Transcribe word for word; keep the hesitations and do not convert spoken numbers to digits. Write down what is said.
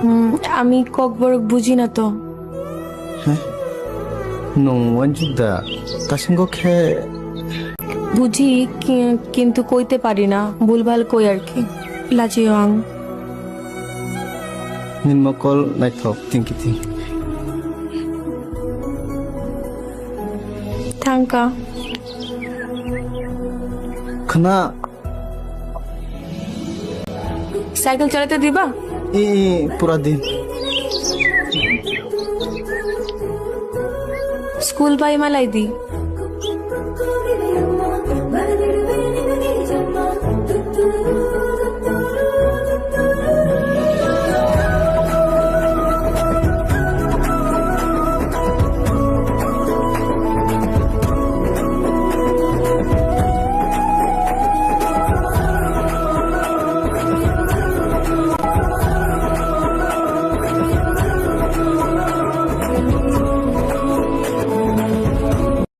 Hmm, আমি ককবরক বুঝি না তো। হ্যাঁ? Nwng uansuk da, tasingko khe? বুঝি, কি-, কিন্তু কইতে পারি না, ভুলভাল কই আর কি। লাজিও আং। Nini mokol naithok tingki ting. Thangka. Khna. Cycle চালাতে দিবা? ই, ই, pura din. স্কুল বাই মালাই দি।